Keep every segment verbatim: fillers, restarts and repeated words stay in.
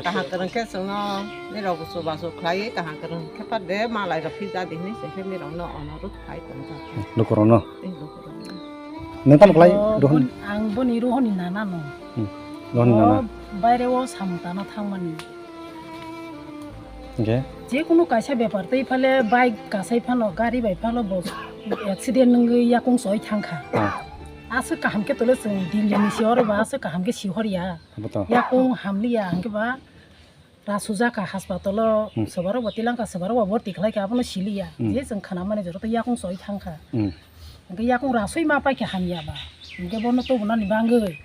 Kaham kwrwng khe chwngno nirok chubachu khlaiwi kaham kwrwng khe pha de malai rok phija di hinwi chwng khe nirokno onurudh khai tongkha. Lukurokno? Tei lukurokno. Nwng tamo khlai? Oh, Rohon? Bon-, ang boni Rohonni nana no. Hmm. Rohonni nana. Oh, baire o samung tana thangmani. Hingke? Jekunu kaisa bepar tei phale bike kasai phano gari bai phano bo accident wngwi yakung choi thangkha. Ah. Aswk kaham khe tole chwng Delhi ni si oro ba aswk kaham khe si horya. Abo to. Yakung hamliya hingke ba rasujak kha hospital o, hmm, swbarok bo tilangkha, swbarok bo borti khlaikha, abono siliya. Hmm. Je chwng khwnamani jora to yakung choi thangkha. Hmm. Hingke yakung rasui ma paikha hamya ba. Hingke bono tobonani bangwi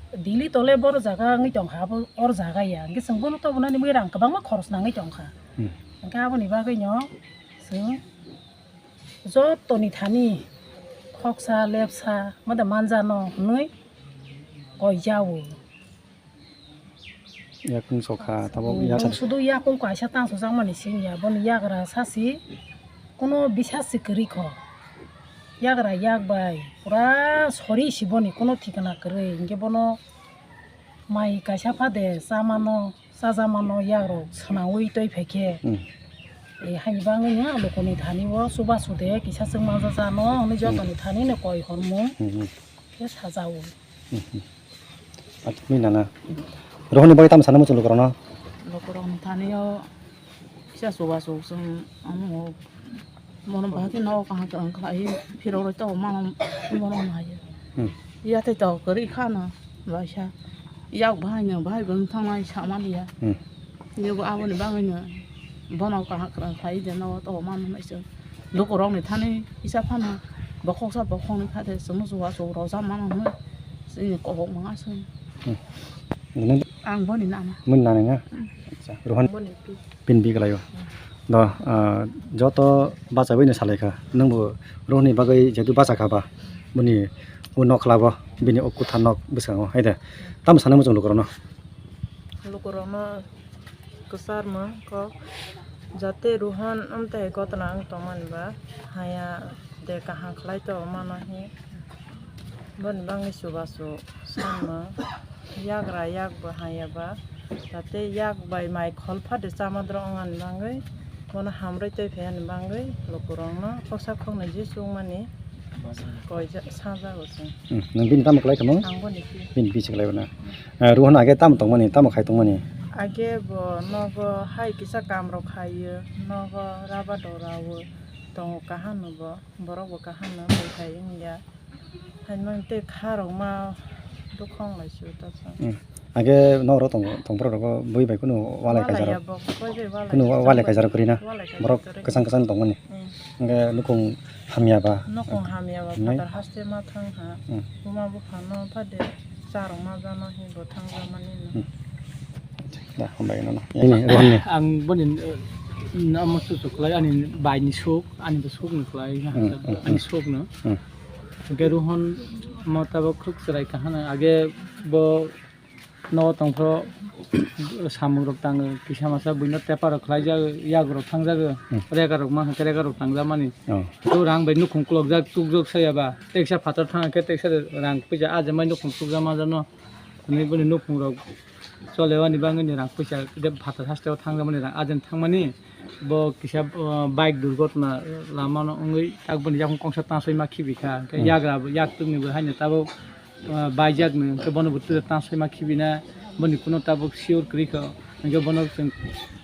Delhi tole boro jaga wngwi tongkha, abo or jaga ya. Hingke chwng bono tobonani bagwi rang kwbangma khoros nangwi tongkha. Hmm. Hingke aboni bagwino chwng jotoni thani khoksa lepsa mada manjano hwnwi koi jao. Yakung sokha, tabok. Hmm, yak- chwng sudu yakung kaisa tang sujakmani siniya, boni yagra sasi kuno bisas se kwrwi kho. Yagra yak bai pura sori si boni kuno thikna kwrwi, hingke bono mai kaisa phade chamano, chajamano yagrok swnaui twi phaikhe. Hmm. E, haini bagwi no lukuni thani o chubachu de kisa chwng manjajano hwnwi, hmm, jotoni thani no koi hormung, hmm, hmm, khe sajao. Hmm, hmm. Acha, bini nana. Rohonni bagwi tamo sana muchung lukurokno? Lukurokni thani o kisa chubachu chwng amo bono bahai khe nogo kaham kaham khlai phirok rok tamo mano bono naiya. Hmm. Yathai to kwrwi khano baisa yak bahai no bahai bo wng thangnai samaliya. Hmm. Yego aboni bagwino bono kaham kwrwng khlai de nogo to mano naising. Lukurokni thani kisa phano bokhoksa bokhoknwi phade chwngno chubachu rojak mano hwnwi chini kobok manga chwng. Hmm. Ang boni nana. Boni nana na? Hmm. Acha. Rohon boni pi. Bini bikhlaio. Hmm. Do, ah, joto bachaibaino salaikha. Nwngbo Rohonni bagwi jehetu bachakha ba, boni o nokhlabo, bini o kwtha nok bwskango, hai de. Tamo sana muchung lukurokno? Lukurokno kwcharmung kok, jate Rohon amtwi gotna wng tongmani ba, haya de kaham khlai tongmano hi, boni bagwi chubachu sanmung, yagra yak bo haya ba, jate yak bai mai khol phade chamadrok wngmani bagwi, bono hamrwi twi phaiyani bagwi lukurokno khoksa khoknwi je chukmani koi ja-, sajago chwng. Hmm, nwng bini tamo khlai kha mung? Ang boni pi. Bini pi se khlai na. Eh, Rohon age tamo tongmani, tamo khai tongmani? Age bo nogo hai kisa kam rok khaio, nogo raba dora o tongo kaham no bo, borok bo kaham no bai khai wngya. Hai mang tei kha rok ma dokhong lai su ta sa. Hmm. Age nok ro tong, tong phuru rogo bui bai kunu walai kaijak rok. Walai ya bo, koi bai walai kaijak rok. Kunu walai kaijak rok kwrwi na. Walai kaijak rok kwrwi. Borok kwchang kwchang tongmani. Hmm. Hingke nukung hamya ba. Nukung hamya ba, hinwi phatar haste ma thang ha. Hmm. Buma bupha no phade cha rok ma jano hi bo thang jamani no. Hmm. Da, hambai no. Ini Rohon ni. Ang boni, eh, amo chuchuk khlai ani bai ni suk, ani bo suk ni khlai na. Hmm, hmm, ani hmm. Suk no. Hmm. Hingke Rohon mo tabok khuk chwrai kahana age bo no tongphro samung rok tango kisa masa buino tepar rok khlai jago, yag rok thang jago, hmm. Rega rok ma hwnkhe rega rok tang jamani. Oh. To rang bai nukhung kulok jak tuk jok saya ba, teksa phatar thang khe teksa rang puja a jamai nukhung tuk jama jano. Hwnwi boni nukhung rok cholewani bangwini rang puisa de phatar hasteo thang jamani rang ajen thangmani. Bo kisa, uh, bike durgotna lama no wngwi tak boni yakung kongsa tansoi ma khibi kha. Hwnkhe hmm. Yagra bo yak tuk ni bo haino tabok, uh, baijak no, hwnkhe bono bo tura tansoi ma khibi na, boni kuno tabok sure kwrwi kha. Hwnkhe bono chwng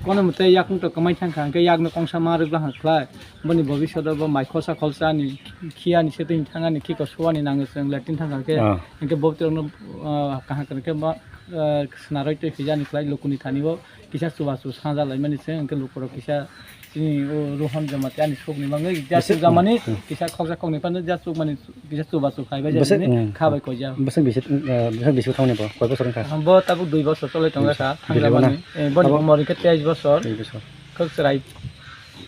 kono mwtai yakung to kwmai thang kha, hwnkhe yak no kongsa ma rwk bwkha khlai. Boni bobiswt o bo mai khorsa khorsa ni khiya ni se twi thang ani khiko suani nango chwng latrine thang kha khe. Ah. Hwnkhe bo tura no, uh, kaham kwrwng khe ma, uh, swnarwi twi khijani khlai lukuni thani o. Kisa chubachu sanja laimani se, hwnkhe lukurok kisa chini o Rohon Jamatia ani sukni bagwi ja chukjamani, hmm. Kisa khoksa khoknwi phano ja chukmani kisa chubachu khai bai jani kha bai koijak. Bwswk bisi, eh, bwswk bisi thangni bo, koi bosor wngkha? Bo tabuk dui bosor cholai tongo kha, thang jamani. Eh, boni umor hwnkhe teis bosor. Teis bosor. Khok chwrai,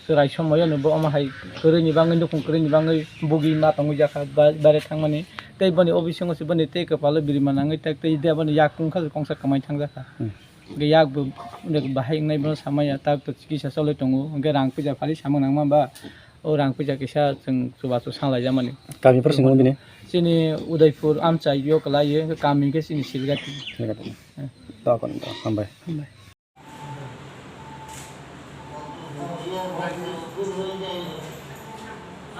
chwrai somoyoni bo omo hai kwrwini bagwi, nukhung kwrwini bagwi bugwi ma tongwi jakha, ba-, bare thangmani. Tei boni o bisingo se boni tei kwpalo birima nangwi tak tei de boni yak wngkha kongsa kwmai thangjakha. Hmm. Hwnkhe yak bo bahai wngnai bono samaya tak to chikisa choloi tongo, hwnkhe rang puisa phari samung nangma ba, o rang puisa kisa chwng chubachu sanglai jamani. Kami phoro swngo bini? Chini Udaipur amchai yo kwlai, kami hwnkhe chini Silgati. Silgati. Eh. Tokon to, hambai. Hambai.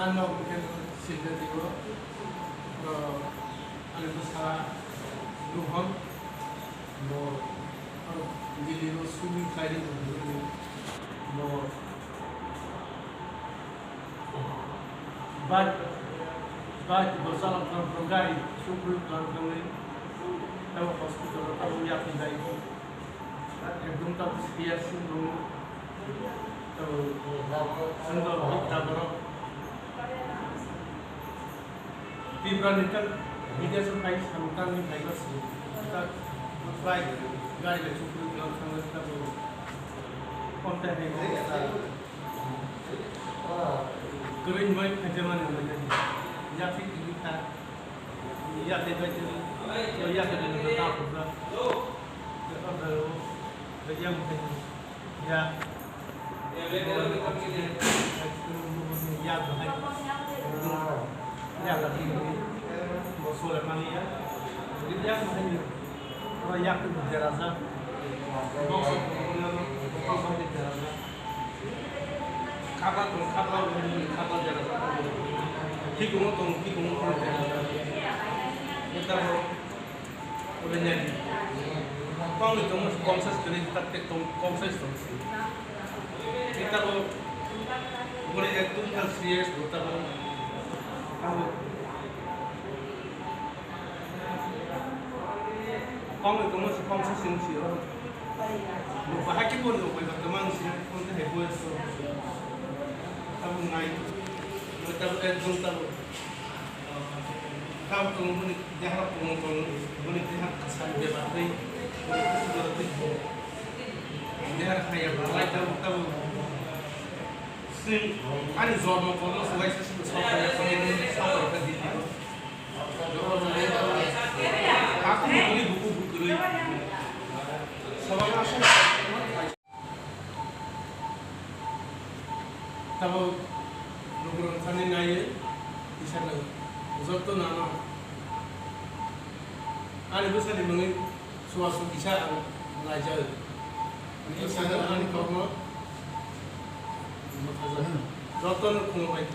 Ang no hwnkhe Silja Deo, ani bwsa Rohon, bo Delhi o swimming khlai ri bo. Bai, bai, bo chalok thang thang gari, sukri thang thangwi, tamo hospital o tamo yapri bai. Ekdom tamo serious wng tongo. Tamo, wng tongo, tamo. Tipra ni tak, bidesho phai samtang ni phai basi. Tak, bai, gari bai sukri thang thangwi, tamo. Kontai hai. Kwrwi bai khaijamani hwnwi khe. Yapri tini kha. Yapri bai tini. Yapri bai tini kha. Ya. Ya, bahai. Ya, bahai. Bo sole mani ya. Ya, bahai. Ora yak tu jera ja. Box ko ko ko ko jera ja. Khaba tong khaba, khaba jera ja. Thik mo tong, thik mo tong jera ja. Eta bo. Udah jadi. Tong itu mo konsens kiri tak tek tong konsens tong si. Kita bo. Boleh itu kan serius, kita bo. Kamu. Kong ni tongma si kong sa sing si oro. Bo bahai khe bo ni upai ba kwmang si kong te hai bo so. Tamo nai. Bo tamo ek dum tamo. Tamo tong bo ni dehar tong tong bo ni dehar kasa be ba tei. Bo ni kusu doro tei bo. Dehar khaya ba lai tamo tamo. Sing ani jormo kolmo suwai sa sing sa kaya sa kaya sa kaya di di. Tamo lukurok thani naiwi kisa nang joto nano ani bwsani mungwi suwa sung kisa ang laijak. Ani kokno joto no khulumbai.